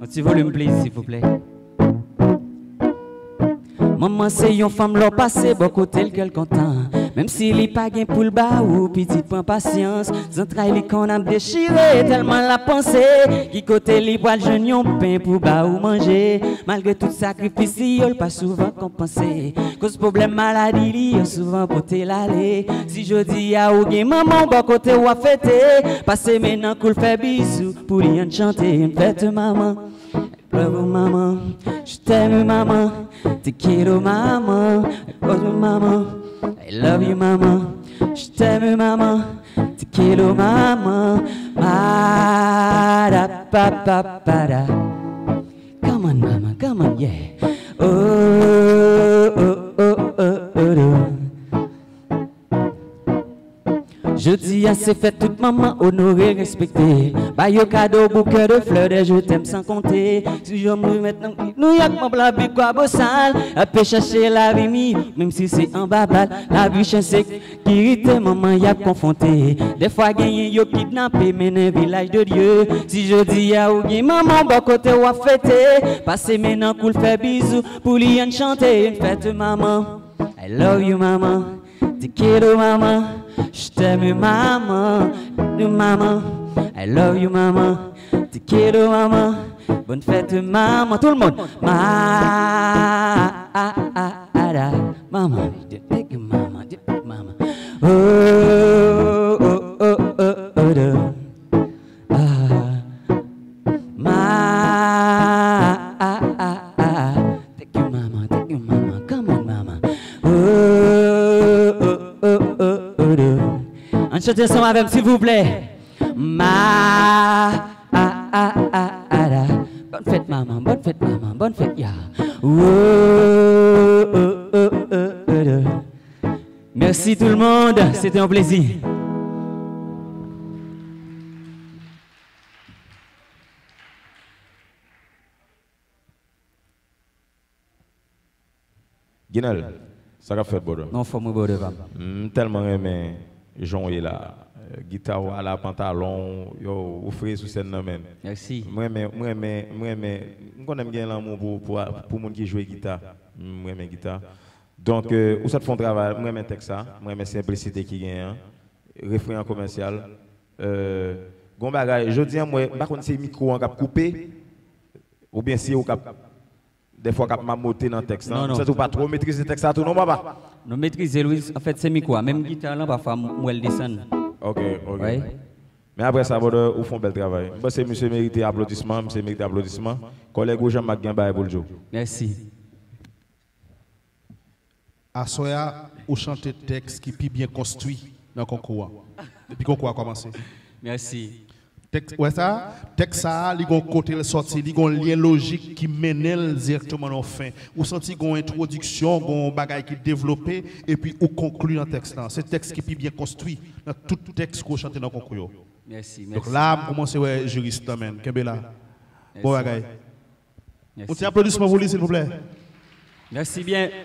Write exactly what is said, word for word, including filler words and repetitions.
Yon ti volim, please, silvouplè. Manman se yon fanm lè w pase bò kote l kè l kontan. Menm si li pa gen pou l ba ou, pitit pran pasyans. Zantray li konn ap dechire tèlman l ap panse ki kote li pral jwenn yon pen pou ba ou manje. Malgre tout sakrifis li yo, l pa souvan konpanse. Koz pwoblèm maladi li yo souvan pote l ale. Si jodi a ou gen manman w bò kote w ap fete, pase men nan kou l fè bizou pou li, ann chante yon fèt manman. Love you, maman. Je t'aime, maman. Te quiero, maman. I love you, maman. I love you, maman. Je t'aime, maman. Te quiero, maman. Para pa pa para. Come on, mama, come on, yeah. Oh, oh, oh, oh, oh, oh. Jodi a se fèt tout manman, onore, respekte. Ba yo kado, bouke de flè, de je t'aime san konte. Si yo m remèt nan Nouyòk, m ap lavi kwa bosal, ap chache lavi mi, menm si se anba bal. Lavi chen sekirite, manman y ap konfwonte. Dèfwa genyen yo kidnape, mennen vilaj de Dye. Si jodi a ou gen manman bò kote w ap fete, pase men nan kou l fè bizou, pou li ann chante yon fèt manman. I love you, maman. Te quiero, maman. Je t'aime, maman. Love you, maman. I love you, maman. Te quiero, maman. Bonne fête, maman. Tout le monde. Ma, a, a, a, da. Maman. Thank you, maman. Thank you, maman. Oh, oh, oh, oh, oh, da. Ah, ma, ah, ah, ah. Thank you, mama. Thank you, mama. Come on, mama. Oh, oh, oh, oh, oh, oh. Ann chante ansanm avè m, silvouplè. Ma, ah, ah, ah, ah, da. Bonne fête, maman. Bonne fête, maman. Bonne fête, ya. Oh, oh, oh, oh, oh, oh. Merci tout le monde. C'était un plaisir. Ginal, sa k ap fèt, brother? Non, fò mwen, brother pa m. M tèlman renmen jan w ye la. Gita w a la pantalon w, yo, ou fre sou sèn nan, man. Mèsi. M renmen, m renmen, m renmen, m konnen m gen lanmou pou, pou, pou moun ki jwe gita. M renmen gita. Donk, ou sot fè yon travay, m renmen tèks sa, m renmen senplisite ki genyen an. Refren an komèsyal. Gon bagay, jodi an, m wè, m pa konn si mikwo an k ap koupe, oubyen si ou k ap Dèfwa k ap mamote nan tèks lan. M santi w pa twò metrize tèks sa tou non, papa. Nou metrize l, wi. Anfèt, se mikwo a. Menm gita lan, pafwa, m wè l desann. Ok, ok. Men apre sa, brother, ou fè yon bèl travay. M panse misye merite aplodisman, misye merite aplodisman. Kòlèg ou Jean Marc gen bagay pou l di w. Mèsi. Aswè a, ou chante tèks ki pi byen konstwi nan konkou a. Depi konkou a kòmanse. Mèsi. Tèks, wè sa? Tèks sa a, li gon kote l sòti, li gon lyen lojik ki mennen l dirèkteman nan yon fen. Ou santi gon entwodiksyon, gon bagay ki devlope, epi ou konkli nan tèks lan. Se tèks ki pi byen konstwi nan tout tèks ke w chante nan konkou yo. Mèsi, mèsi. Donk la, m kòmanse wè jiris lan, man. Kenbe la. Bon bagay. Yon ti aplodisman pou li, silvouplè. Mèsi byen.